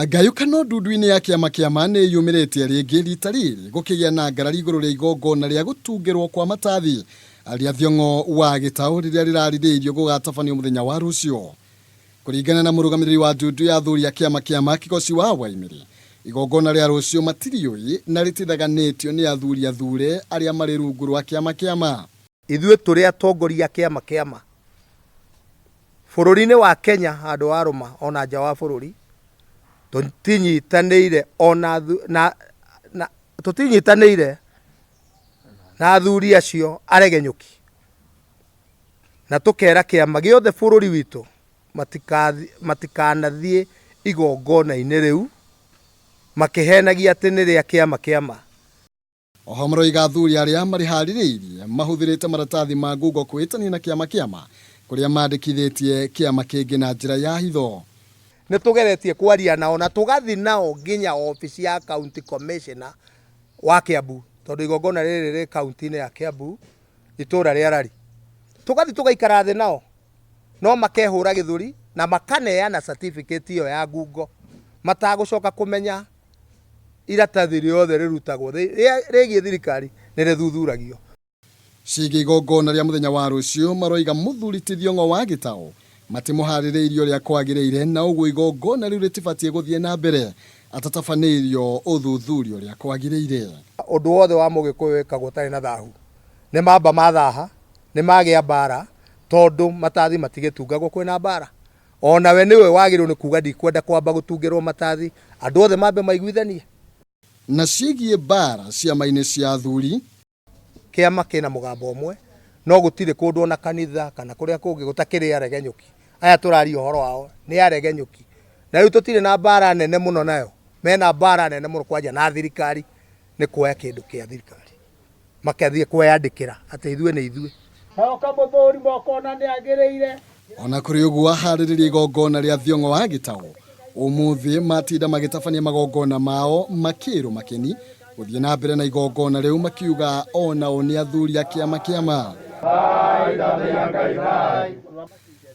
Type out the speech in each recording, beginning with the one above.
Ngayũkano ndundu-inĩ ya kĩama kĩa ma nĩ yumĩrĩtie rĩngĩ rita rĩrĩ gũkĩgĩa na ngarari igũrũ rĩa igongona rĩa gũtungĩrwo kwa matathi rĩa Thiong'o wa Gĩtaũ rĩrĩa rĩrarirĩirio gũgatabanio mũthenya wa rũciũ. Kũringana na mũrũgamĩrĩri wa ndundu ya athuri a kĩama kĩa ma Kĩgoci wa Waimĩrĩ, igongona rĩa rũciũ matiriũĩ na rĩtithaganĩtio nĩ athuri athure arĩa marĩ rungu rwa kĩama kĩa ma. Ithuĩ tũrĩ atongoria a kĩama kĩa ma bũrũri-inĩ wa Kenya handũ wa rũma ona nja wa bũrũri, tũtinyitanĩire ona na, na, tũtinyitanĩire na athuri acio aregenyũki, na tũkera kĩama gĩothe bũrũri witũ matikanathiĩ igongona-inĩ rĩu makĩhenagia atĩ nĩ rĩa kĩama kĩa ma. Oho maroiga athuri arĩa marĩharĩrĩirie mahũthĩrĩte maratathi ma ngungo kwĩtania na kĩama kĩama kũrĩa mandĩkithĩtie kĩama kĩngĩ na njĩra ya hitho. Nĩ tũgeretie kwaria nao na tũgathi nao nginya obici ya county commissioner wa Kiambu, tondũ igongona rĩrĩ rĩ kaunti-inĩ ya Kiambu, itũra rĩa Rari. Tũgathi tũgaikara thĩ nao, no makehũra gĩthũri na makaneana certificate ĩyo ya ngungo matagũcoka kũmenya iratathi rĩothe rĩrutagwo rĩgiĩ thirikari nĩ rĩthuthuragio. Ciĩgiĩ igongona rĩa mũthenya wa rũciũ maroiga mũthuri ti Thiong'o wa Gĩtaũ matimũharĩrĩirie ũrĩa kwagĩrĩire na ũguo igongona rĩu rĩtibatiĩ gũthiĩ na mbere atatabanĩirio ũthuthuria ũrĩa kwagĩrĩire. Ũndũ wothe wa mũgĩkũyũ wĩkagwo ũtarĩ na thahu. Nĩ mamba mathaha, nĩ magĩa mbara, tondũ matathi matigĩtungagwo kwĩna mbara. Onawe nĩwe wagĩrĩirwo nĩ kuga ndikwenda kwamba gũtungĩrwo matathi, andũ othe mambe maiguithanie. Na ciĩgiĩ mbaara ciama-inĩ cia athuri. Kĩama kĩna mũgambo ũmwe, no gũtirĩ kũndũ ona kanitha kana kũrĩa kũngĩ gũtakĩrĩ aregenyũki. Aya tũraria ũhoro wao nĩ aregenyũki. Na rĩu tũtirĩ na mbara nene mũno nayo, mena mbara nene mũno kwanja na thirikari nĩ kuoya kĩndũ kĩa thirikari. Makathiĩ kweyandĩkĩra atĩ ithuĩ nĩ ithuĩ. Hoka mũthũri ũkona nĩ agĩrĩire. Ona kũrĩ ũguo aharĩrĩria igongona rĩa Thiong'o wa Gĩtaũ ũmũthĩ matinda magĩtabania magongona mao makĩrwo makeni gũthiĩ na mbere na igongona rĩu makiuga onao nĩ athuri a kĩama kĩama.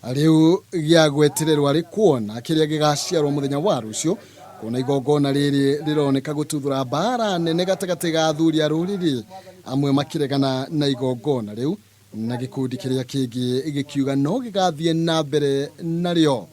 Rĩu gĩa gwetererwo arĩ kuona kĩrĩa gĩgaciarwo mũthenya wa rũciũ kuona igongona rĩrĩ rĩroneka gũtuthũra mbara nene gatagatĩ ga athuri a rũrĩrĩ amwe makĩregana na igongona rĩu na gĩkundi kĩrĩa kĩngĩ gĩkiuga no gĩgathiĩ na mbere narĩo.